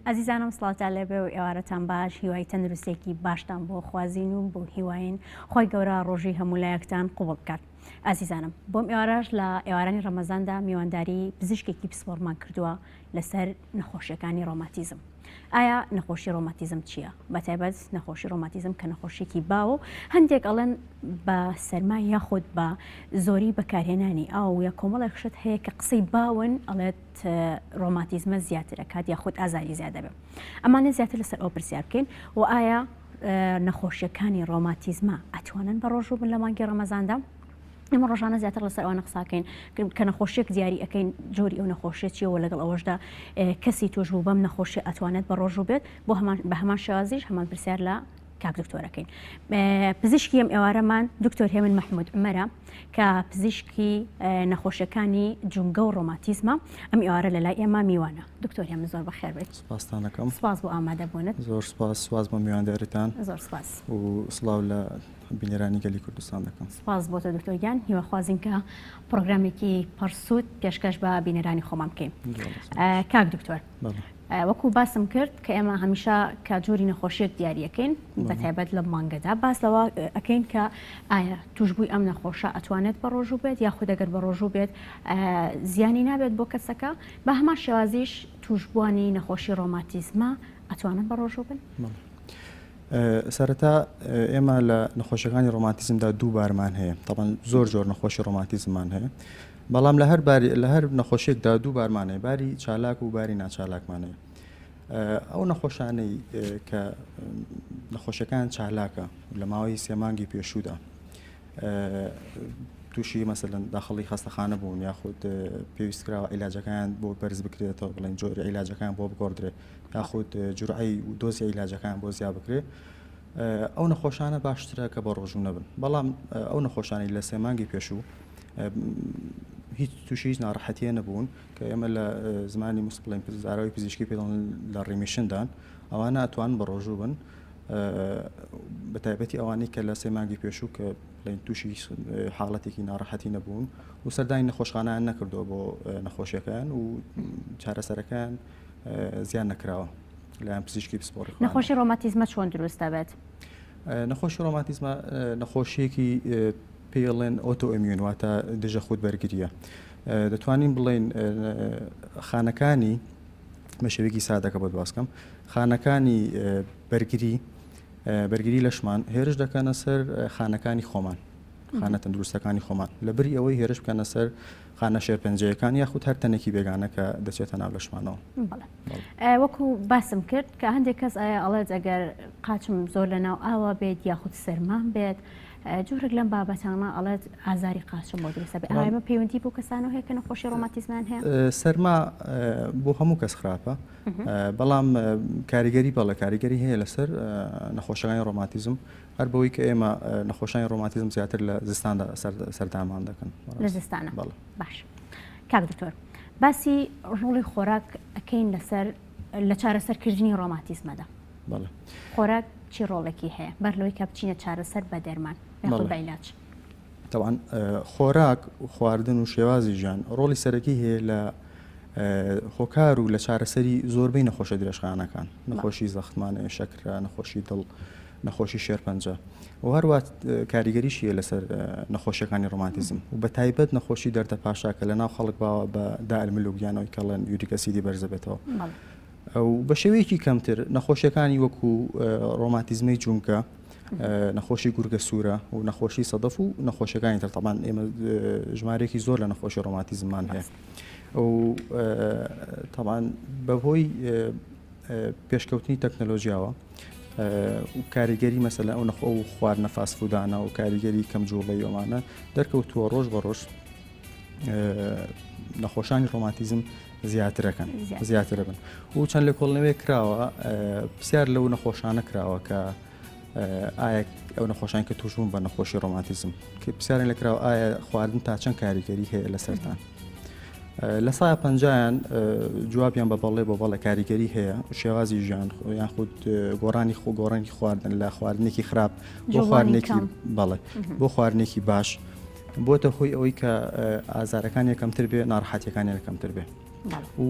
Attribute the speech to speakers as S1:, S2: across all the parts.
S1: ئازیزانم سڵاوتان لێبێ و ئێوارەتان باش هیوای تەندروستێکی باشتان بۆ خوازین و بۆ هیواین خۆی گەورە ڕۆژی هەموو لایەکتان قوبڵ بکات ئازیزانم بۆم ئێوارەش لە ئێوارانی ڕەمەزاندا میوانداری پزیشکێکی پسپۆڕمان کردووە لەسەر نەخۆشیەکانی ڕۆماتیزم ئایا نەخۆشی ڕۆماتیزم چییە؟ بەتایبەت نەخۆشی ڕۆماتیزم کە نەخۆشیێکی باوە و هەندێک ئەڵێن بە سەرما یاخود بە زۆری بەکارهێنانی ئاو یا کۆمەڵێک شت هەیە کە قسەی باون ئەڵێت ڕۆماتیزمە زیاتر ئەکات یاخود ئازاری زیاد دەبێت ئەمانە زیاتر لەسەر ئەو پرسیار بکەین و ئایا نەخۆشیەکانی ڕۆماتیزمە ئەتوانن بە ڕۆژوو بن لە مانگی ڕەمەزاندا؟ ئێمە ڕۆژانە زیاتر لەسەر ئەوانە قساکەین کە نەخۆشیەک دیاری ئەەکەین جۆری ئەو نەخۆشیە چیەوە لەگەڵ ئەوەشدا کەسی توش بوو بەم نەخۆشی ئەتوانێت بە ڕۆژوو بێت بۆ هەمان بە هەمان شێوازیش هەمان پرسیار لە کاک دکتۆرەکەین پزیشکی ئەم ئێوارەمان دکتۆر هێمن مححمود عمەرە کە پزیشکی نەخۆشیەکانی جومگە و ڕۆماتیزمە ئەم ئێوارە لە لای ئێمە میوانە دکتۆر هێمن زۆر بەخێر بێت
S2: سپاستانەکەم
S1: سپاس بۆ ئامادەبوونت
S2: زۆر سپاس سواز بۆ میوانداریتان
S1: زۆر سپاس
S2: و سڵاو لە بینەرانی گەلی کوردستان دەکەم.
S1: سپاس بۆ تۆ دکتۆر گیان هیواخوازین کە پرۆگرامێکی پڕسوود پێشکەش بە بینەرانی خۆمان بکەین. کاک دکتۆر وەکو باسم کرد کە ئێمە هەمیشە کە جۆری نەخۆشیەک دیاریەکەین بە تایبەت لە مانگەدا باس لەوە ئەەکەین کە ئایا توشبووی ئەم نەخۆشە ئەتوانێت بە ڕۆژوو بێت یاخود ئەگەر بە ڕۆژوو بێت زیانی نابێت بۆ کەسەکە بە هەمان شێوازیش توشبووانی نەخۆشی ڕۆماتیزمە ئەتوانن بە ڕۆژوو بن؟
S2: سەرەتا ئێمە لە نەخۆشیەکانی ڕۆماتیزمدا دوو بارمان هەیە تەبەن زۆر جۆر نەخۆشی ڕۆماتیزممان هەیە بەڵام لە هەر باری لە هەر نەخۆشیێکدا دوو بارمان هەیە باری چالاک و باری ناچالاکمان هەیە ئەو نەخۆشانەی کە نەخۆشەکان چالاکە لە ماوەی سێمانگی پێشوودا تووشی مەسەلەن داخڵی خەستەخانە بوون یاخود پێویست کراوە عیلاجەکان بۆ بەرز بکرێتەوە بڵێن جۆری عیلاجەکان بۆ بگۆڕدرێت یاخود جورعەی و دۆزی عیلاجەکان بۆ زیا بکرێ ئەو نەخۆشانە باشترە کە بە ڕۆژوو نەبن بەڵام ئەو نەخۆشانی لە سێمانگی پێشوو هیچ تووشی هیچ ناڕەحەتیە نەبوون کە ئێمە لە زمانی مسپڵین زاراوی پزیشکی پێ لە remission دان ئەوانە ئەتوان بە ڕۆژوو بن بە تایبەتی ئەوانەی کە لە سێ مانگی پێشوو کە بڵێن تووشی حاڵەتێکی ناڕەحەتی نەبوون و سەردانی نەخۆشخانیان نەکردەوە بۆ نەخۆشیەکان و چارەسەرەکان زیان نەکراوە لایەن پزیشکی پسپۆڕی
S1: نەخۆشی ڕۆماتیزمە چۆن دروست دەبێت؟
S2: نەخۆشی ڕۆماتیزمە نەخۆشیەکی پێڵێن autoimmune واتە دژە خود بەرگریە دەتوانین بڵێن خانەکانی بە شێوەیەکی سادەکە بۆت باسکەم خانەکانی بەرگری بەرگری لەشمان هێرش دەکەنە سەر خانەکانی خۆمان خانە تەندروستەکانی خۆمان لە بری ئەوەی هێرش بکەنە سەر خانە شێرپەنجەیەکان یاخود هەر تەنێکی بێگانە کە دەچێتە ناو لەشمانەوە.
S1: وەکو باسم کرد کە هەندێک کەس ئایا ئەڵێت ئەگەر قاچم زۆر لە ناو ئاوا بێت یاخود سەرمان بێت جۆرێک لەم بابەتانە ئەڵێت ئازاری قاچم بۆ دروستە بێت ئەمە پەیوەندی بۆ کەسانەوە هەیە کە نەخۆشی ڕۆماتیزمان هەیە؟
S2: سەرما بۆ هەموو کەس خراپە بەڵام کاریگەری بەڵێ کاریگەری هەیە لەسەر نەخۆشەکانی ڕۆماتیزم هەر بەوەی کە ئێمە نەخۆشانی ڕۆماتیزم زیاتر لە زستاندا سەردانمان دەکەن.
S1: لە زستانە بەڵێ. باش کاک دکتۆر باسی ڕۆڵی خۆراک ئەکەین لەسەر لە چارەسەرکردنی ڕۆماتیزمەدا.
S2: بەڵێ.
S1: خۆراک چی ڕۆڵێکی هەیە بەر لەوەی کە بچینە چارەسەر بە دەرمان یاخود بە عیلاج؟
S2: تەبعەن خۆراک و خواردن و شێوازی ژیان ڕۆڵی سەرەکی هەیە لە هۆکار و لە چارەسەری زۆربەی نەخۆشە درێژخایەنەکان نەخۆشی زەختمان شەکرە نەخۆشی دڵ نەخۆشی شێرپەنجە و هەروە کاریگەریشی هەیە لەسەر نەخۆشیەکانی ڕۆماتیزم و بە تایبەت نەخۆشی دەردە پاشا کە لە ناو خەڵک باوە بە داء الملوک یانەوەی کەڵێن uric acid ی بەرزەبێتەوە و بە شێوەیەکی کەمتر نەخۆشیەکانی وەکو ڕۆماتیزمەی جومگە نەخۆشی گورگە سوورە و نەخۆشی سەدەف و نەخۆشیەکانی تر تەبان ئێمە ژمارێکی زۆر لە نەخۆشی ڕۆماتیزممان هەیە و تەبان بەهۆی پێشکەوتنی تەکنەلۆژیاوە و کاریگەری مەسەلەن ئەو نەخۆ و خواردنە fast food انە و کاریگەری کەم جوڵەی ئەمانە دەرکەوتووە ڕۆژ بە ڕۆژ نەخۆشانی ڕۆماتیزم زیاترەکەن زیاترە بن و چەند لێکۆڵنەوەی کراوە پرسیار لەو نەخۆشانە کراوە کە ئایا ئەو نەخۆشان کە توشبوون بە نەخۆشی ڕۆماتیزم کە پرسیارن لە کراوە ئایا خواردن تا چەند کاریگەری هەیە لەسەرتان لە سای پەنجایان جوابیان بە بەڵێ بۆ بەڵێ کاریگەری هەیە شێوازی ژیان یان خود گۆڕانی خۆ گۆڕانی خواردن لە خواردنێکی خراپ بۆ خواردنێکی بەڵێ بۆ خواردنێکی باش بۆتە هۆی ئەوەی کە ئازارەکان یەکەمتر بێ ناڕەحەتیەکانیان کەمتر بێ. و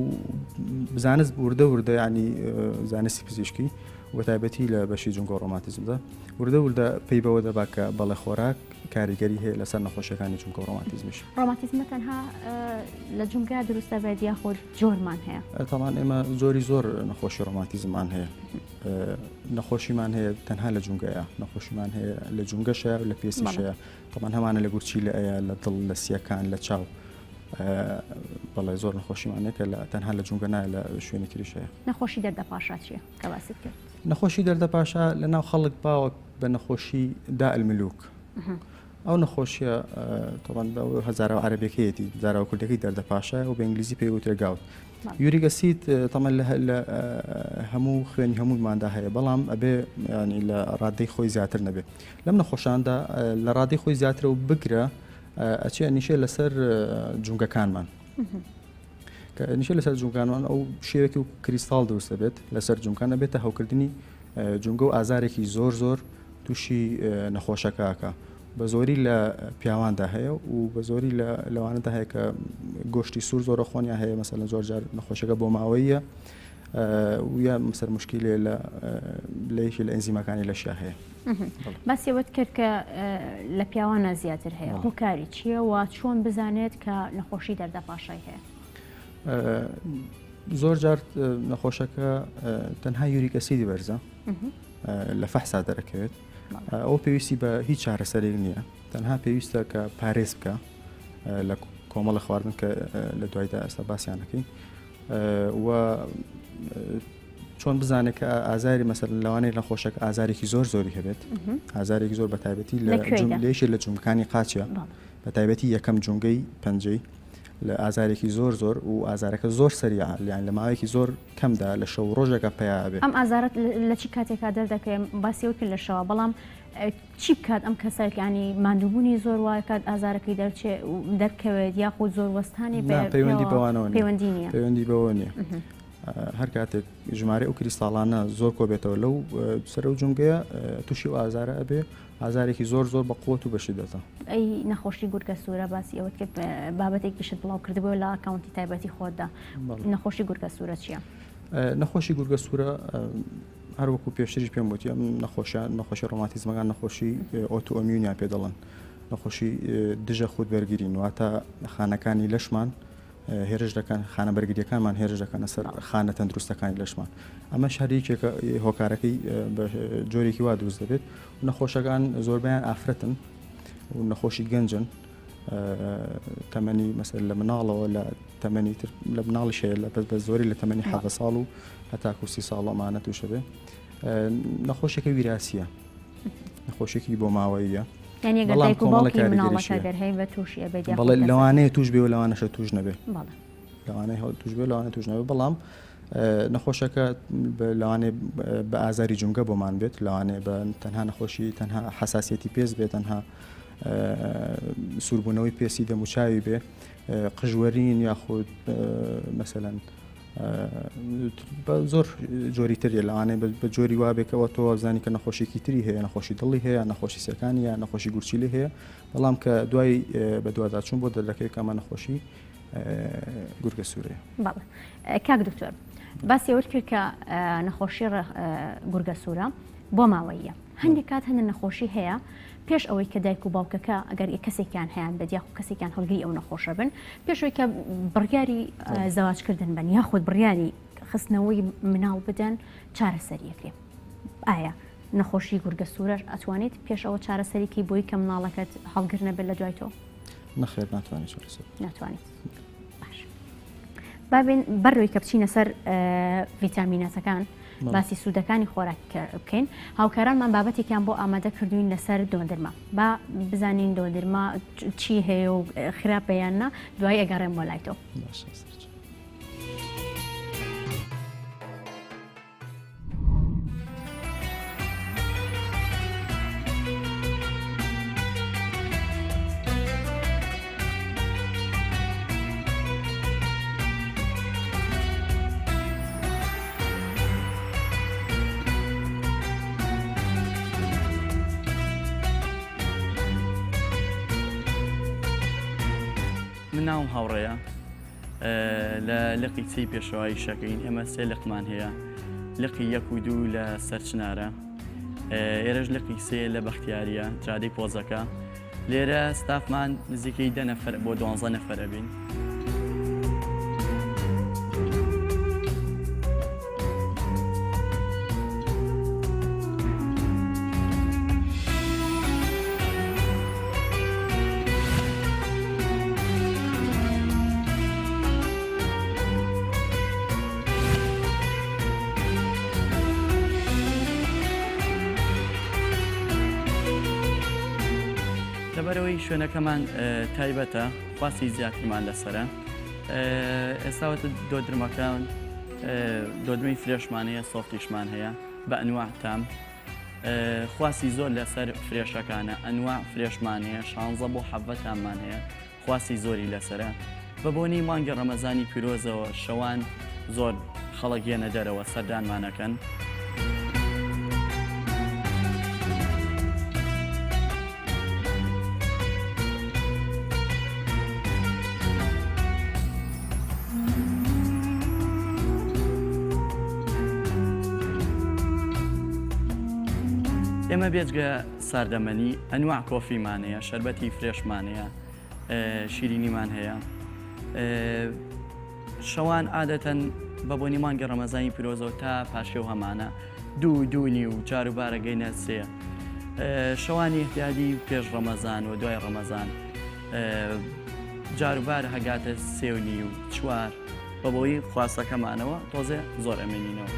S2: زانست وردە وردە ینی زانستی پزیشکی و تایبەتی لە بەشی جونگۆ ڕۆماتیزمدا وردە وردە پێی بەوە دەبا کە بەڵێ خۆراک کاریگەری هەیە لەسەر نەخۆشیەکانی جومگە و ڕۆماتیزمیش.
S1: ڕۆماتیزمە تەنها لە جومگە دروست دەبێت یاخود جۆرمان هەیە؟
S2: تاوان ئێمە جۆری زۆر نەخۆشی ڕۆماتیزممان هەیە. نەخۆشیمان هەیە تەنها لە جومگەیە، نەخۆشیمان هەیە لە جومگەشەیە و لە پێستیشەیە. تەمان هەمانە لە گورچیلە ئەیە، لە دڵ، لە سیەکان، لە چاو. بەڵێ زۆر نەخۆشیمان هەیە کە تەنها لە جومگە نایە لە شوێنی تریش هەیە.
S1: نەخۆشی دەردەپاشا چییە کە باست کرد؟
S2: نەخۆشی دەردەپاشا لە ناو خەڵک باوە بە نەخۆشی داء الملوک. ئەو نەخۆشیە تەبعەن بە زاراوە عەرەبیەکەیەتی زاراوە کوردەکەی دەردەپاشایە و بە ئینگلیزی پێی وترێ gout. Uric acid تەبعەن لە هەموو خوێنی هەمووماندا هەیە بەڵام ئەبێ ینی لە ڕادەی خۆی زیاتر نەبێ. لەم نەخۆشاندا لە ڕادەی خۆی زیاترە و بگرە ئەچێ ئەنیشێ لەسەر جومگەکانمان. کە نیشە لەسەر جومگانمان ئەو شێوەیەکی و کریستاڵ دروست دەبێت لەسەر جومگان ئەبێتە هەوکردنی جومگە و ئازارێکی زۆر زۆر تووشی نەخۆشەکەکە بە زۆری لە پیاواندا هەیە و بە زۆری لە لەوانەدا هەیە کە گۆشتی سوور زۆرە خۆنیان هەیە مەسەلەن زۆر جار نەخۆشەکە بۆ ماوەیە یا مەسەر مشکیلێ لە لە یەکی لە ئەنزیمەکانی لەشیا هەیە.
S1: باسی ئەوەت کرد کە لە پیاوانە زیاتر هەیە هۆکاری چییە و چۆن بزانێت کە نەخۆشی دەردەپاشای هەیە؟
S2: زۆر جار نەخۆشەکە تەنها uric acid ی بەرزە لە فەحسا دەرەکەوێت ئەو پێویستی بە هیچ چارەسەرێک نییە تەنها پێویستە کە پارێز بکە لە کۆمەڵە خواردن کە لە دوایدا ئێستا باسییانەکەین و چۆن بزانێت کە ئازاری مەسەر لەوانەیە نەخۆشەکە ئازارێکی زۆر زۆری هەبێت ئازارێکی زۆر بە تایبەتی لە لێشێ لە جومگەکانی قاچە بە تایبەتی یەکەم جومگەی پەنجەی لە ئازارێکی زۆر زۆر و ئازارەکە زۆر سەریع لیان لە ماوەیەکی زۆر کەمدا لە شەو ڕۆژێکە پیا بێت
S1: ئەم ئازارت لە چی کاتێکا دەردەکەوێت باسیەوە کرد لە شەوە بەڵام چی بکات ئەم کەسە یانی ماندووبوونی زۆر واکات ئازارەکەی دەرچێ دەرکەوێت یاخود زۆر وەستانی
S2: پەیوەندی بەوانەوە
S1: پەیوەندی نییە
S2: پەیوەندی بەوە نییە هەر کاتێک ژمارە ئەو کریستاڵانە زۆر کۆبێتەوە لەو سەر و جومگەیە تووشی و ئازارە ئەبێ ئازارێکی زۆر زۆر بە قوت و بەشی دەتە.
S1: ئەی نەخۆشی گورگە سوورە باسی ئەوەت کرد بابەتێکیشت بڵاو کردبوو لە ئەکاونتی تایبەتی خۆتدا نەخۆشی گورگە سوورە چییە؟
S2: نەخۆشی گورگە سوورە هەر وەکو پێشتریش پێم وتی ئەم نەخۆشیان نەخۆشی ڕۆماتیزمەکان نەخۆشی autoimmune یان پێ دەڵێن نەخۆشی دژە خود بەرگرین واتە خانەکانی لەشمان هێرش دەکەن خانە بەرگریەکانمان هێرش دەکەنە سەر خانە تەندروستەکانی لەشمان ئەمەش هەر یەکێکە هۆکارەکەی بە جۆرێکی وا دروست دەبێت نەخۆشەکان زۆربیان ئافرەتن و نەخۆشی گەنجن تەمەنی مەسەر لە مناڵەوە لە تەمەنی تر لە مناڵیش هەیە لە بەس بە زۆری لە تەمەنی حەڤە ساڵ و هەتاکو 30 ساڵ ئەمانە تووشە بێ نەخۆشێکە ویراسیە نەخۆشێکی بۆ ماوەیە
S1: بەڵام کۆمەڵە کاریگەریشی
S2: بەڵێ لەوانەیە توش بێ و لەوانەشە توش نەبێ لەوانەیە هەڵ توش بێ لەوانە توش نەبێ بەڵام نەخۆشەکە لەوانێ بە ئازاری جومگە بۆمان بێت لەوانێ بە تەنها نەخۆشی تەنها حساسیەتی پێست بێت تەنها سووربوونەوەی پێستی دەموچاوی بێ قژوەرین یاخود مەسەلەن زۆر جۆری تریە لەوانەیە بە جۆری وابێکەوە تۆ زانی کە نەخۆشیێکی تری هەیە نەخۆشی دڵی هەیە نەخۆشی سەکانی یا نەخۆشی گورچیلی هەیە بەڵام کە دوای بەدواداچوون بۆ دەردەکەوێت کە ئەمە نەخۆشی گورگە سوورەیە.
S1: بەڵێ کاک دکتۆر باسی ئەوەت کرد کە نەخۆشی گورگە سوورە بۆ ماوەیە هەندێک کات هەندە نەخۆشی هەیە پێش ئەوەی کە دایک و باوکەکە ئەگەر کەسێکیان هەیان بێت یاخود کەسێکیان هەڵگری ئەو نەخۆشە بن پێش ئەوەی کە بڕیاری زەواجکردن بن یاخود بڕیاری خستنەوەی مناڵ بدەن چارەسەریەکرێ ئایا نەخۆشی گورگە سوورەش ئەتوانیت پێش ئەوە چارەسەریکی بۆی کە مناڵەکەت هەڵگر نەبێت لە دوای تۆ؟
S2: نەخێر ناتوانێت چارەسەر
S1: ناتوانیت باش بابین بەرەوەی کە بچینە سەر ڤیتامیناتەکان باسی سوودەکانی خۆراک بکەین هاوکارانمان بابەتێکیان بۆ ئامادە کردوین لەسەر دۆندرما با بزانین دۆندرما چی هەیە و خراپە یان نا دوای ئەگەڕێم بۆ لای تۆ.
S3: من ناوم هاوڕێیە. لە لقی چی پێشەوا ئیشەکەین ئێمە سێ لقمان هەیە لقی یەک و دوو لە سەرچنارە ئێرەش لقی سێ لە بەختیاریە جادەی پۆزەکە لێرە ستافمان نزیکەی دە نەفەر بۆ دوانزە نەفەر ئەبین. لەبەرئەوەی شوێنەکەمان تایبەتە خواستی زیاترمان لەسەرە ئێستاوەتە دۆدرمەکان دۆدمەی fresh مان هەیە soft یشمان هەیە بە ئەنواع تام خواستی زۆر لەسەر fresh ەکانە ئەنواع fresh مان هەیە شانزە بۆ حەڤە تاممان هەیە خواستی زۆری لەسەرە بە بۆنەی مانگی ڕەمەزانی پیرۆزەوە شەوان زۆر خەڵک یەنە دەرەوە سەردانمان ئەکەن. ئێمە بێجگە ساردەمەنی ئەنواع coffee مان هەیە شەربەتی fresh مان هەیە شیرینیمان هەیە شەوان عادەتەن بە بۆنی مانگی ڕەمەزانی پیرۆزەوە تا پارشێو هەمانە دوو دوونی و جاروبارە گەینە سێ شەوانی احتیادی پێش ڕەمەزان و دوای ڕەمەزان جاروبار هەگاتە سێ و نیو چوار بە بۆی خواستەکەمانەوە تۆزێ زۆر ئەمێنینەوە.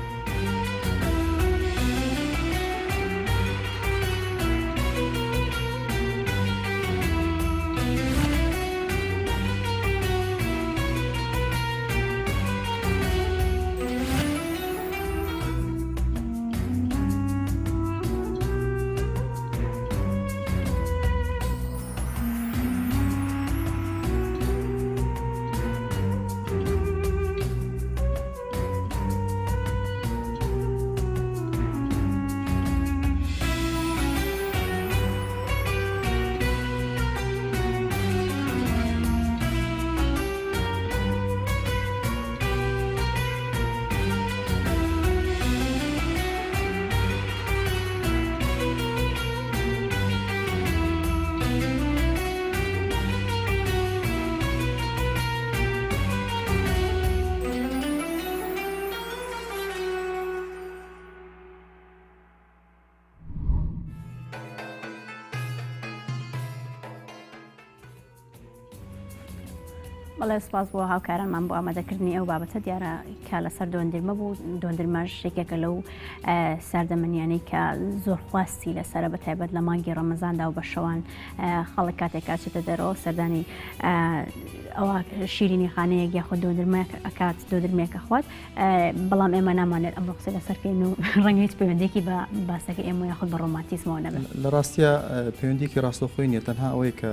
S1: بەڵێ سپاس بۆ هاوکارانمان بۆ ئامادەکردنی ئەو بابەتە دیارە کە لەسەر دۆندرمە بوو دۆندرمەش یەکێکە لەو ساردەمەنیانەی کە زۆر خواستی لەسرە بە تایبەت لە مانگی ڕەمەزاندا و بە شەوان خەڵک کاتێک کاچێتە دەرەوە سەردانی ئەوە شیرینی خانەیەک یاخود دۆندرمەیەک ئەکات دۆدرمێکە خوات بەڵام ئێمە نامانێت ئەمڕۆ قسە لەسەر بکەین و ڕەنگە هیچ پەیوەندێکی بە باسەکە ئێمە یاخود بە ڕۆمانتیزمەوە نەبێت
S2: لە ڕاستە پەیوەندێکی ڕاستەوخۆی نیە تەنها ئەوەیە کە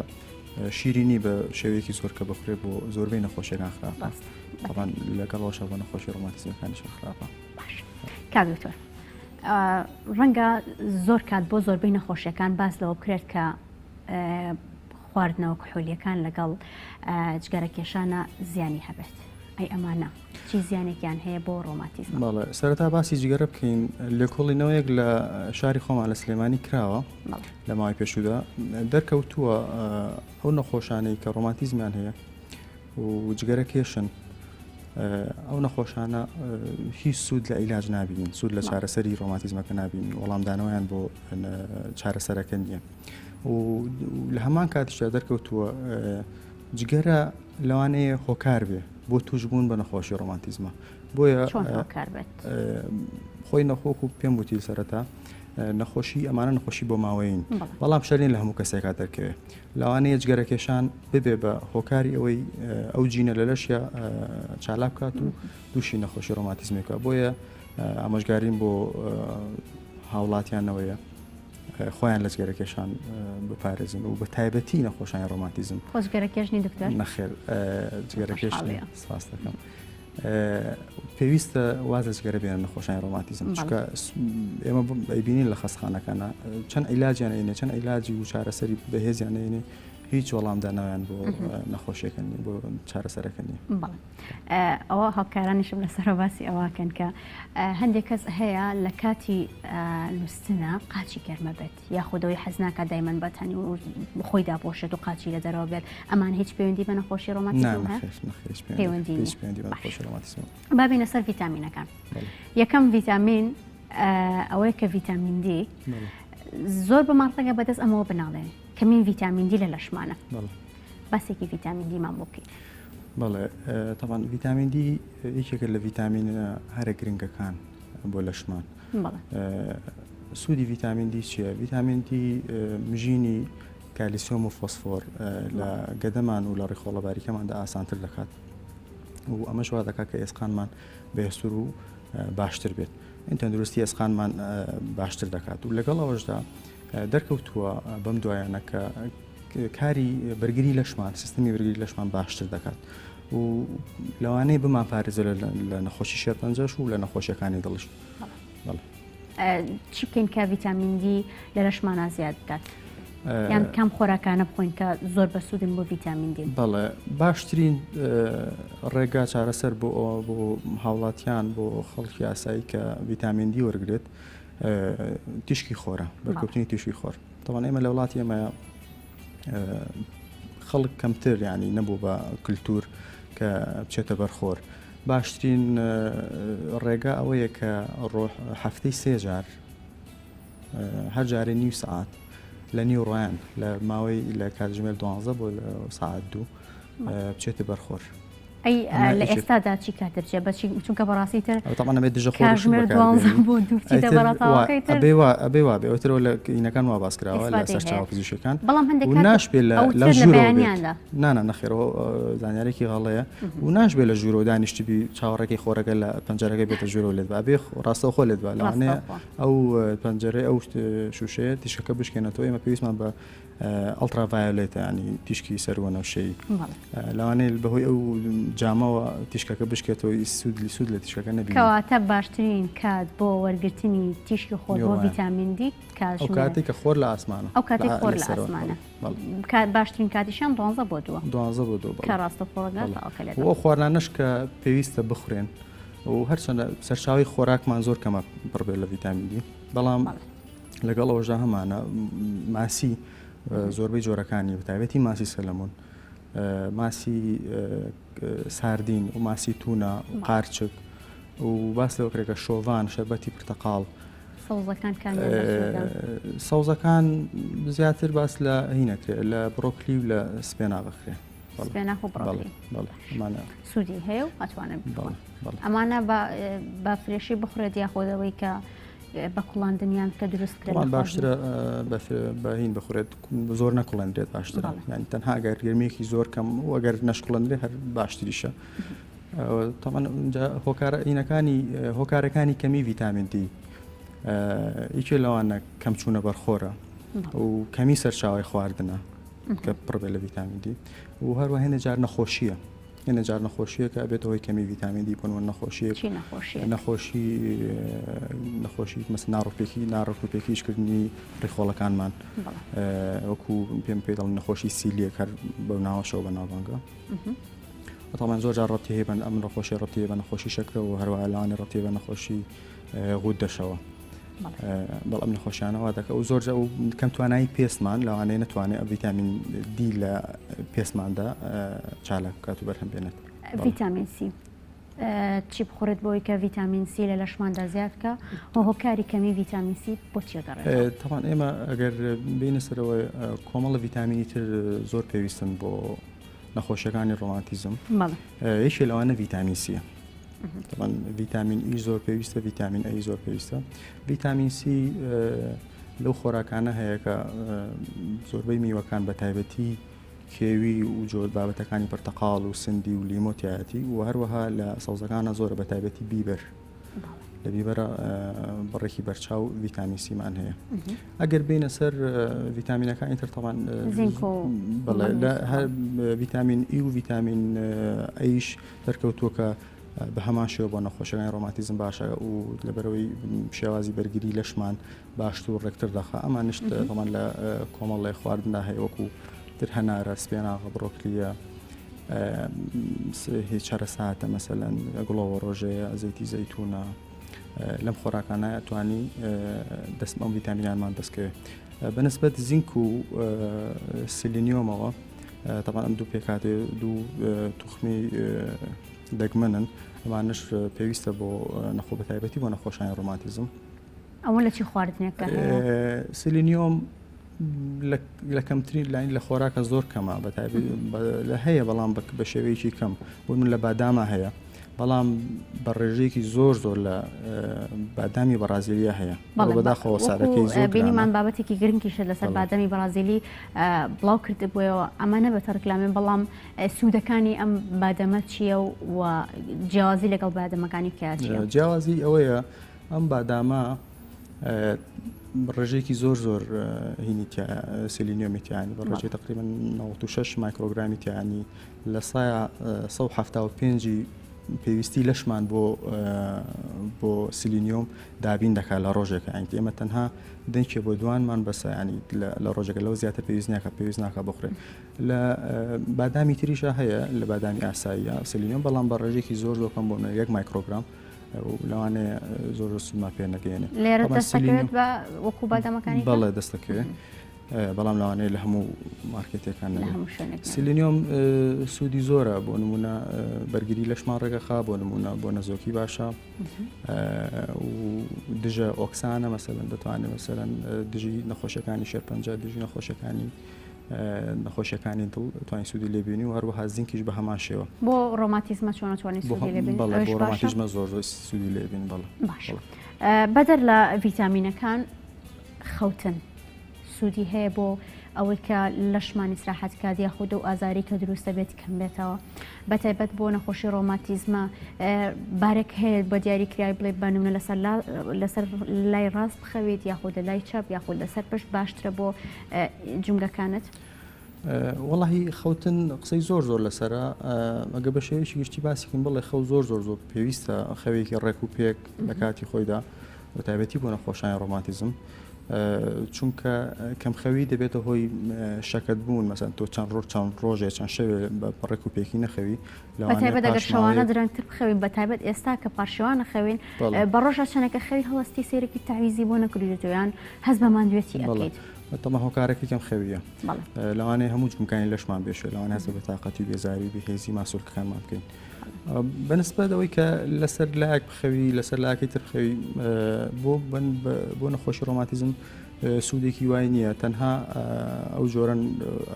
S2: شیرینی بە شێوەیەکی زۆر کە بخورێ بۆ زۆربەی نەخۆشیەکان خراپە طبعا لەگەڵەوەشە بۆ نەخۆشی ڕۆماتیزمەکانیش خراپە
S1: باش کاک دکتۆر ڕەنگە زۆر کات بۆ زۆربەی نەخۆشیەکان باس لەوە بکرێت کە خواردنەوە کحولیەکان لەگەڵ جگەرە کێشانە زیانی هەبێت ئەی ئەمانە چی زیانێکیان هەیە بۆ ڕۆماتیزم؟
S2: بەڵێ سەرەتا باسی جگەرە بکەین لێکۆڵینەوەیەک لە شاری خۆمان لە سلێمانی کراوە لە ماوەی پێشودا دەرکەوتووە ئەو نەخۆشانەی کە ڕۆماتیزمیان هەیە و جگەرە کێشن ئەو نەخۆشانە هیچ سوود لە عیلاج نابینن سوود لە چارەسەری ڕۆماتیزمەکە نابین وەڵامدانەوەیان بۆ چارەسەرەکە نییە و لە هەمان کاتیشدا دەرکەوتووە جگەرە لەوانەیە هۆکار بێ بۆ توشبوون بە نەخۆشی ڕۆماتیزمە بۆیە خۆی نەخۆک و پێم وتی سەرەتا نەخۆشی ئەمانە نەخۆشی بۆ ماوەین بەڵام شەرین لە هەموو کەسێکا دەرکەوێت لەوانەیە جگەرەکێشان ببێ بە هۆکاری ئەوەی ئەو جینە لە لەشیا چالاک بکات و تووشی نەخۆشی ڕۆماتیزمێکە بۆیە ئامۆژگاریم بۆ هاوڵاتیانەوەیە خۆیان لە جگەرەکێشان بپارێزن و بە تایبەتی نەخۆشانی ڕۆماتیزم.
S1: خۆ جگەرەکێش نی دکتۆر؟
S2: نەخێر جگەرەکێش نیم سپاس دەکەم. پێویستە واز لە جگەرە بێنن نەخۆشانی ڕۆماتیزم چونکە ئێمە ئەیبینین لە خەستخانەکانە چەند عیلاجیان ئەینێ چەند عیلاجی و چارەسەری بەهێزیان ئەینێ. هیچ وەڵامدانەوەیان بۆ نەخۆشیەکە نیە بۆ چارەسەرەکە نیە.
S1: بەڵێ ئەوە هاوکارانیشم لەسەرەوە باسی ئەوەکەن کە هەندێک کەس هەیە لە کاتی نووستنە قاچی گەرمە بێت یاخودەوەی حەز ناکات دایمەن بەتانی و خۆی داپۆشێت و قاچی لە دەرەوە بێت ئەمان هیچ پەیوەندی بە نەخۆشی ڕۆماتیزم هەیە؟ پەیوەندی
S2: هیچ پەیوەندی بە نەخۆشی ڕۆماتیزم
S1: با بینە سەر ڤیتامینەکان یەکەم ڤیتامین ئەوەیە کە ڤیتامین دی زۆر بەمان ڕەنگە بەدەست ئەمەوە بناڵێن کەمین ڤیتامین دی لە لەشمانە باسێکی ڤیتامین دیمان بۆ بکەیت.
S2: بەڵێ تەبعەن ڤیتامین دی یەکێکە لە ڤیتامینە هەرە گرنگەکان بۆ لەشمان. سوودی ڤیتامین دی چییە؟ ڤیتامین دی مژینی کالیسیۆم و فۆسفۆر لە گەدەمان و لە ڕیخۆڵە باریکەماندا ئاسانتر دەکات و ئەمەش وا دەکات کە ئێسقانمان بەهێزتر و باشتر بێت. این تەندروستی ئێسقانمان باشتر دەکات و لەگەڵ ئەوەشدا دەرکەوتووە بەم دوایانە کە کاری بەرگری لەشمان سیستمی بەرگری لەشمان باشتر دەکات و لەوانەیە بمان پارێزە لە نەخۆشی شێرپەنجەش و لە نەخۆشیەکانی دڵش
S1: چی بکەین کە ڤیتامین دی لە لەشمانە زیاد بکات یان کام خۆراکانە بخۆین کە زۆر بەسوودن بۆ ڤیتامین دی
S2: بەڵێ باشترین ڕێگا چارەسەر بۆ بۆ هاوڵاتیان بۆ خەڵکی ئاسایی کە ڤیتامین دی وەرگێت تیشکی خۆرە بەرکەوتنی تیشکی خۆر تەوان ئێمە لە وڵاتی ئێمە خەڵک کەمتر ینی نەبوو بە کللتور کە بچێتە بەرخۆر باشترین ڕێگا ئەوەیە کە ڕۆح هەفتەی سێجار هەر جارێ نیو سعات لە نیو ڕۆیان لە ماوەی لە کاتژمێر دوانزە بۆ سعات دوو بچێتە بەرخۆر.
S1: ئەی لە ئێستادا چی کاتە بچێ بەچی چونکە بەڕاستی تر
S2: تەبعەن ئەبێ دژە
S1: کاژمێر دوانزە بۆ دوو بچیتە بەڕەتاوەکەی تر
S2: ئەبێ وا ئەبێ وا بێ ئەوترەوە لە ئینەکان وا باس کراوە لە سەرچاوە پزیشکەکان
S1: بەڵام هەندێک
S2: و ناشبێ لە لە ژوورەوە بێت نا نا نەخێرەوە زانیارێکی غەڵەیە و ناشبێ لە ژوورەوە دانیشتبی چاوەڕێکی خۆرەکە لە پەنجەرەکە بێتە ژوورەوە لێت با بێ ڕاستەوخۆ لێت با لەوانەیە ئەو پەنجەرەی ئەو شوشەیە تیشکەکە بشکێنێتەوە ئێمە پێویستمان بە ultraviolet ە ینی تیشکی سەروەنەوشەیی لەوانەیە بەهۆی ئەو جامەوە تیشکەکە بشکێتەوە سوود سوود لە تیشکەکە نەبی
S1: کەواتە باشترین کات بۆ وەرگرتنی تیشکی خۆر بۆ ڤیتامین دی
S2: ئەو کاتێک کە خۆر لە ئاسمانە
S1: ئەو کاتێک خۆر لە ئاسمانە باشترین کاتیشان دوانزە بۆ دووە
S2: دوانزە بۆ دووە
S1: کە ڕاستە خۆرەکە
S2: ئەو خواردنانەش کە پێویستە بخورێن و هەرچەندە سەرچاوی خۆراکمان زۆر کەمە پڕبێت لە ڤیتامین دی بەڵام لەگەڵ ئەوەشدا هەمانە ماسی زۆربەی جۆرەکانی بەتایبەتی ماسی سەلەمون ماسی ساردین و ماسی تونا و قارچک و باس لەوە کرێکە شۆڤان شەربەتی پرتەقاڵ
S1: سەوزەکان
S2: سەوزەکان زیاتر باس لە هینەکرێ لە بڕۆکلی و لە سپێناغەکرێ
S1: سپێناخ و بڕۆکلی سوودی هەیە و ئەتوانن ئەمانە بە fresh ی بخورێت یاخۆدەوەی کە بە کوڵاندنیان کە دروست
S2: کرێن باشترە بە هین بخورێت زۆر نەکوڵێنرێت باشترە یعنی تەنها ئەگەر گەرمیەکی زۆر کەم و ئەگەر نەشکڵێنرێ هەر باشتریشە تەمان هۆکارە ئینەکانی هۆکارەکانی کەمی ڤیتامین دی یەکێ لەوانە کەم چوونە بەرخۆرە و کەمی سەرچاوی خواردنە کە پڕبێ لە ڤیتامین دی و هەروە هێنە جار نەخۆشیە هێنە جار نەخۆشیەکە ئەبێتە هۆی کەمی ڤیتامین دی بۆنمونە نەخۆشیەک
S1: چی نەخۆشیەک؟
S2: نەخۆشی نەخۆشی مەس ناڕۆپێکی ناڕێکوپێکی ئیشکردنی ڕیخۆڵەکانمان وەکو پێم پێ دەڵێن نەخۆشی سیلیەک هەر بەو ناوەشەوە بەناوبانگە تامان زۆر جار ڕەتی هەیە بەن ئەم نەخۆشی ڕەتی بە نەخۆشی شەکرەوە هەروەها لەوانەیە ڕەتی بە نەخۆشی غودەشەوە بەڵام نەخۆشیانە وا دەکە و زۆر و کەم توانایی پێستمان لەوانەیە نتوانێت ئەو ڤیتامین دی لە پێستماندا چالاک بکات و بەرهەم بێنێت.
S1: ڤیتامین سی چی بخورێت بۆی کە ڤیتامین سی لە لەشماندا زیاد بکە و هۆکاری کەمی ڤیتامین سی بۆ چی گەڕێت؟
S2: تاوان ئێمە ئەگەر بینە سەرەوە کۆمەڵە ڤیتامینی تر زۆر پێویستن بۆ نەخۆشیەکانی ڕۆماتیزم یەکێ لەوانە ڤیتامین سیە. تەبعەن ڤیتامین ئی زۆر پێویستە ڤیتامین ئەی زۆر پێویستە ڤیتامین سی لەو خۆراکانە هەیە کە زۆربەی میوەکان بە تایبەتی کێوی و جۆر بابەتەکانی پرتەقاڵ و سندی و لیمۆ تایەتی و هەروەها لە سەوزەکانە زۆرە بە تایبەتی بیبەر لە بیبەرە بڕێکی بەرچاو ڤیتامین سیمان هەیە ئەگەر بینە سەر ڤیتامینەکانی تر تەوان بەڵێ لە هەر ڤیتامین ئی و ڤیتامین ئەیش دەرکەوتووە کە بە هەمان شێوە بۆ نەخۆشەکانی ڕۆماتیزم باشە و لەبەرەوەی شێوازی بەرگری لەشمان باشتر و ڕێکتر دەخا ئەمانشت تەمان لە کۆمەڵێ خواردندا هەیە وەکو تر هەنارە، سپێناغە، بڕۆکلییە، هی چەرەساتە مەسەلەن گوڵەوە ڕۆژەیە، زەیتی زەیتونە، لەم خۆراکانە ئەتوانی دەست ئەم ڤیتامینانمان دەستکەوێت. بەنسبەت زینک و سیلینیۆمەوە تەبعەن ئەم دوو پێکهاتەی دوو توخمی دەگمەنن ئەمانەش پێویستە بۆ نەخۆ بەتایبەتی بۆ نەخۆشانی ڕۆماتیزم.
S1: ئەوە لە چی خواردنێکە هەیە؟
S2: سیلینیۆم لە کەمترین لاین لە خۆراکە زۆر کەمە بە لە هەیە بەڵام بە شێوەیەکی کەم بۆ من لە باداما هەیە بەڵام بە ڕێژەیەکی زۆر زۆر لە بادامی بەڕازیلیە هەیە بەداخەوە سارەکەی زۆر
S1: بینیمان بابەتێکی گرنگیشە لەسەر بادەمی بەڕازیلی بڵاو کردبووەوە ئەمە نەبێتە ڕکلامێن بەڵام سوودەکانی ئەم بادەمە چییە و جیاوازی لەگەڵ بادەمەکانی کە
S2: جیاوازی ئەوەیە ئەم بادامە ڕێژەیەکی زۆر زۆر هینی سیلینیۆمی تیانی بە ڕێژەی تقریبا 96 مایکرۆگرامی تیانی لە سایە 175 پێویستی لەشمان بۆ بۆ سیلینیۆم دابین دەکات لە ڕۆژێکە ئەنگ ئێمە تەنها دەنکێ بۆ دوانمان بەسە ینی لە ڕۆژێکە لەو زیاتر پێویست ناکە پێویست ناکە بخورێت لە بادامی تریشە هەیە لە بادامی ئاساییە سیلینیۆم بەڵام بە ڕێژێکی زۆر زۆر کەم بۆ یەک مایکرۆگرام لەوانەیە زۆر زۆر سوودمان پێ نەگەیەنێ.
S1: لێرە دەستەکەوێت بە وەکو بادامەکانی
S2: بەڵێ دەستەکەوێت بەڵام لەوانەیە لە هەموو مارکێتەکان سیلینیۆم سوودی زۆرە بۆ نمونە بەرگری لەشمان ڕێگەخا بۆ نمونە بۆ نەزۆکی باشە و دژە ئۆکسانە مەسەلەن دەتوانێت مەسەلەن دژی نەخۆشیەکانی شێرپەنجە دژی نەخۆشیەکانی نەخۆشیەکانی دڵ توانین سوودی لێ بینی و هەروەها زینکیش بە هەمان شێوە.
S1: بۆ ڕۆماتیزمە چۆن توانین سوودی لێ بینین؟
S2: بەڵێ بۆ ڕۆماتیزمە زۆر زۆر سوودی لێ بین بەڵێ.
S1: باش بەدەر لە ڤیتامینەکان خەوتن سوودی هەیە بۆ ئەوەی کە لەشمان ئیسراحەت کات یاخود ئەو ئازاری کە دروست دەبێت کەم بێتەوە بەتایبەت بۆ نەخۆشی ڕۆماتیزمە بارێک هەیە بە دیاری کرای بڵێ بە نمونە لەسەر لەسەر لای ڕاست بخەویت یاخود لە لای چەپ یاخود لەسەر پشت باشترە بۆ جومگەکانت؟
S2: وەڵاهی خەوتن قسەی زۆر زۆر لەسرە ئەگە بە شێوەیەکی گشتی باسیکن بڵێ خەو زۆر زۆر زۆر پێویستە خەوێکی ڕێک و پێک لە کاتی خۆیدا بە تایبەتی بۆ نەخۆشانی ڕۆماتیزم چونکە کەمخەوی دەبێتە هۆی شەکەت بوون مەسەن تۆ چەند ڕۆژ چەند ڕۆژێ چەند شەوێ بە ڕێک و پێکی نەخەوی
S1: بەتایبەت ئەگەر شەوانە درەنگتر بخەوین بەتایبەت ئێستا کە پارشێوانە خەوین بە ڕۆژە چەنەکە خەوی هەڵستی سەیرێکی تەعویزی بۆ نەکردویتەوە یان هەست بە ماندوێتی ئەکەیت.
S2: تەمە هۆکارەکەی کەم خەویە لەوانەیە هەموو جومگەکانی لەشمان بێشێ لەوانە هەست بە تاقەتی و بێزاری و بێهێزی ماسولکەکانمان بکەین بەنسبەت ئەوەی کە لەسەر لایەک بخەوی لەسەر لاکەی تر بخەوی بۆ بۆ نەخۆشی ڕۆماتیزم سوودێکی وای نییە تەنها ئەو جۆرن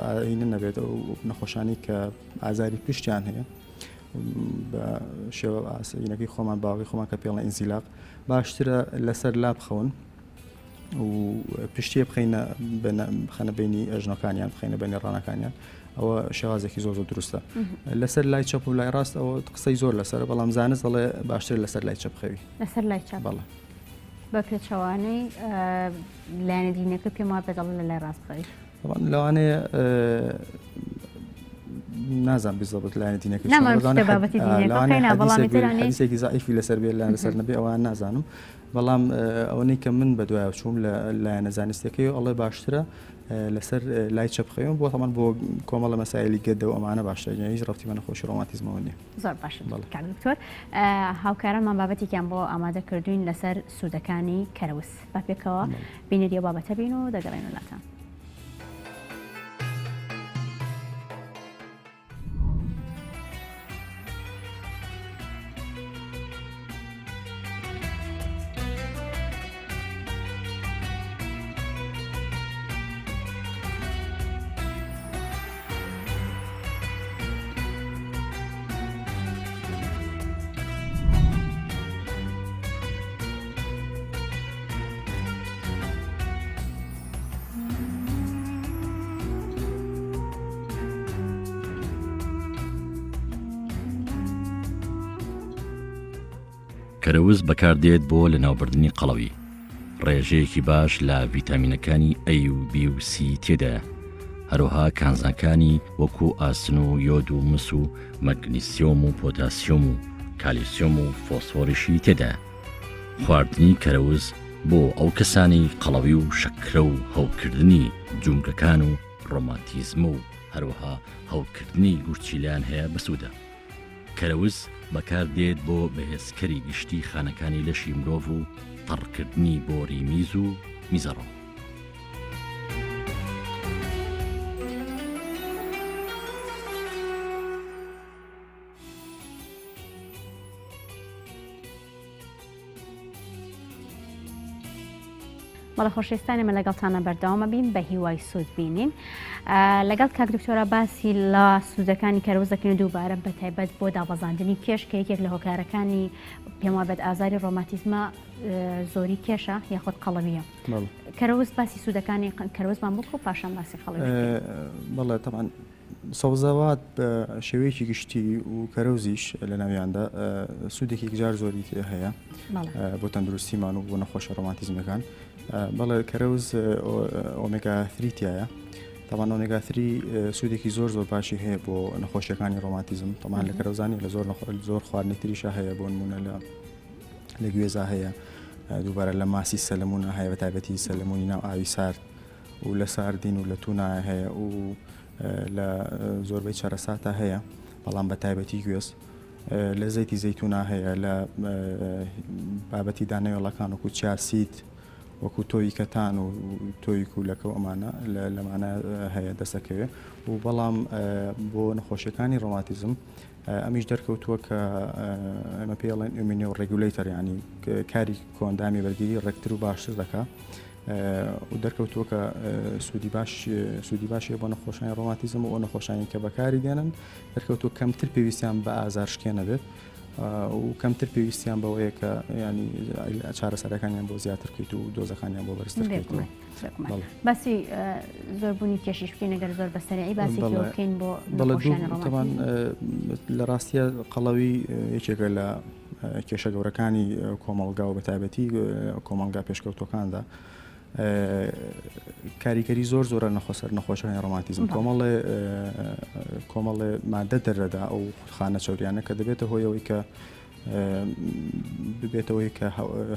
S2: ئاینە نەبێت ئەو نەخۆشانی کە ئازاری پشتیان هەیە بە شێوە ئاسەینەکەی خۆمان باوەڕی خۆمان کە پێڵە ئینزیلاق باشترە لەسەر لا بخەون و پشتیە بخینە بخەنە بینی ئەژنۆکانیان بخینە بینی ڕانەکانیان ئەوە شێوازێکی زۆر زۆر دروستە لەسەر لای چەپ و لای ڕاست ئەوە قسەی زۆر لەسەر بەڵام زانست دەڵێ باشتر لەسەر لای چەپ خەوی
S1: لەسەر لای چەپ
S2: بەڵێ
S1: بە پێچەوانەی لایەنە دینەکە پێم وابێ دەڵێ لە لای ڕاست بخەوی
S2: لەوانەیە نازان بزەبت لایەنە دینەکە حەدیسێکی زعیفی لەسەر بێ لایەن لەسەر نەبێ ئەوان نازانم بەڵام ئەوەی کە من بە دوای چوم لە لایەنە زانستەکەی ئەڵێ باشترە لەسەر لای چەپ خەوێن بۆ تەمان بۆ کۆمەڵە مەسایلی گەدە و ئەمانە باشترە هیچ ڕەبتی بە نەخۆشی ڕۆماتیزمەوە نییە.
S1: زۆر باشە کاک دکتۆر هاوکارانمان بابەتێکیان بۆ ئامادە کردوین لەسەر سوودەکانی کەرەوز با پێکەوە بینەری ئەو بابەتە بین و دەگەڕێنەوە لاتان.
S4: کەرەوز بەکاردێت بۆ لەناوبردنی قەڵەوی، ڕێژەیەکی باش لە ڤیتامینەکانی A و B و C تێدایە، هەروەها کانزاکانی وەکو ئاسن و یۆد و مس و مەگنیسیۆم و پۆتاسیۆم و کالیسیۆم و فۆسفۆریشی تێدایە. خواردنی کەرەوز بۆ ئەو کەسانەی قەڵەوی و شەکرە و هەوکردنی جومگەکان و ڕۆماتیزمە و. هەروەها هەوکردنی گورچیلەیان هەیە بەسوودە. کەرەوز بەکاردێت بۆ بەهێزکەری گشتی خانەکانی لەشی مرۆڤ و تەڕکردنی بۆری میز و میزەڕۆ.
S1: بەڵێ خۆشەویستان ئێمە لەگەڵتانە بەردەوامە بین بە هیوای سوود بینین لەگەڵ کاک دکتۆرا باسی لە سوودەکانی کەرەوز دەکەین و دووبارە بە تایبەت بۆ دابەزاندنی کێش کە یەکێک لە هۆکارەکانی پێم وابێت ئازاری ڕۆماتیزمە زۆری کێشە یاخود قەڵەویە کەرەوز باسی سوودەکانی کەرەوزمان بکە و پاشان باسی قەڵەوی
S2: بەڵێ تەبعەن سەوزەوات بە شێوەیەکی گشتی و کەرەوزیش لە ناویاندا سوودێکی یەکجار زۆری هەیە بۆ تەندروستیمان و بۆ نەخۆشە ڕۆماتیزمەکان بەڵێ کەرەوز ئۆمێگا 3 تایە تاوان ئۆمێگا 3 سوودێکی زۆر زۆر باشی هەیە بۆ نەخۆشیەکانی ڕۆماتیزم تەمان لە کەرەوزانی لە زۆر زۆر خواردنی تریشە هەیە بۆ نمونە لە لە گوێزا هەیە دووبارە لە ماسی سەلمونە هەیە بە تایبەتی سەلمونی ناو ئاوی سارد و لە ساردین و لە تونا هەیە و لە زۆربەی چەرەساتە هەیە بەڵام بە تایبەتی گوێز لە زەیتی زەیتونا هەیە لە بابەتی دانەوێڵەکان وەکو chia seed وەکو تۆوی کەتان و تۆوی کوولەکە و ئەمانە لەمانە هەیە دەسەکەوێ و بەڵام بۆ نەخۆشیەکانی ڕۆماتیزم ئەمیش دەرکەوتووە کە ئەمە پێڵێن immunoregulator ینی کاری کۆئەندامی بەرگری ڕێکتر و باشتر دەکا و دەرکەوتووە کە سوودی باش سوودی باشی بۆ نەخۆشانی ڕۆماتیزم و ئەو نەخۆشانی کە بەکاری دێنن دەرکەوتووە کەمتر پێویستیان بە ئازار شکێنە بێت و کەمتر پێویستیان بەوەیە کە ینی چارەسەرەکانیان بۆ زیاتر بکەیت و دۆزەکانیان بۆ بەرزتر بکەیتەوە.
S1: باسی زۆربوونی کێشیش بکەین ئەگەر زۆر بە سەرعی باسی بکەین بۆ
S2: لە ڕاستیە قەڵەوی یەکێکە لە کێشە گەورەکانی کۆمەڵگا و بەتایبەتی کۆمەڵگا پێشکەوتوەکاندا کاریگەری زۆر زۆرە نەخۆسەر نەخۆشانی ڕۆماتیزم کۆمەڵێ کۆمەڵێ مادە دەرەدا ئەو خانە چوریانە کە دەبێتە هۆیەوەی کە ببێتەوەی کە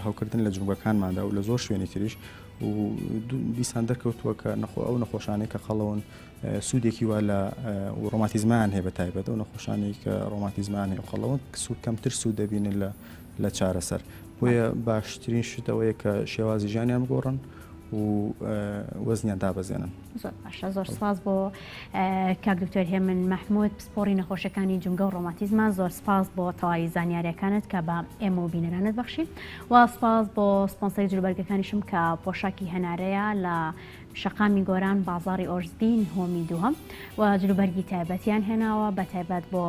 S2: هەوکردن لە جومگەکانماندا و لە زۆر شوێنی تریش و دیسان دەرکەوتووە کە نەخۆ ئەو نەخۆشانەی کە قەڵەون سوودێکی وا لە ڕۆماتیزمان هەیە بە تایبەت ئەو نەخۆشانەی کە ڕۆماتیزمان هەیە و قەڵەون سوود کەمتر سوود دەبینن لە لە چارەسەر بۆیە باشترین شت ئەوەیە کە شێوازی ژیانیان بگۆڕن و وەزنیان دابەزێنن.
S1: زۆر باشە زۆر سپاس بۆ کاک دکتۆر هێمن مەحمود پسپۆڕی نەخۆشەکانی جومگە و ڕۆماتیزمان زۆر سپاس بۆ تەواوی زانیاریەکانت کە بە ئێمە و بینەرانت بەخشی و سپاس بۆ سپۆنسەری جلوبەرگەکانیشم کە پۆشاکی هەنارەیە لە شەقامی گۆران بازاڕی ئۆرزبی نهۆمی دووهەم و جلوبەرگی تایبەتیان هێناوە بە تایبەت بۆ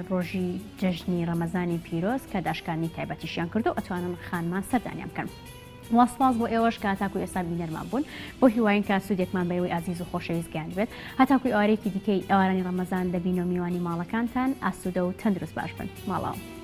S1: ڕۆژی جەژنی ڕەمەزانی پیرۆز کە داشکاندنی تایبەتیشیان کردو ئەتوانن خانمان سەردانیان بکەن. وە سپاس بۆ ئێوەش کە هەتاکو ئێستا بینەرمان بوون بۆ هیواین کە سوودێکمان بە ئێوەی ئازیز و خۆشەویست گەیاندبێت هەتاکو ئێوارەیەکی دیکەی ئێوارانی ڕەمەزان دەبینەوە میوانی ماڵەکانتان ئاسوودە و تەندروست باش بن ماڵاوە.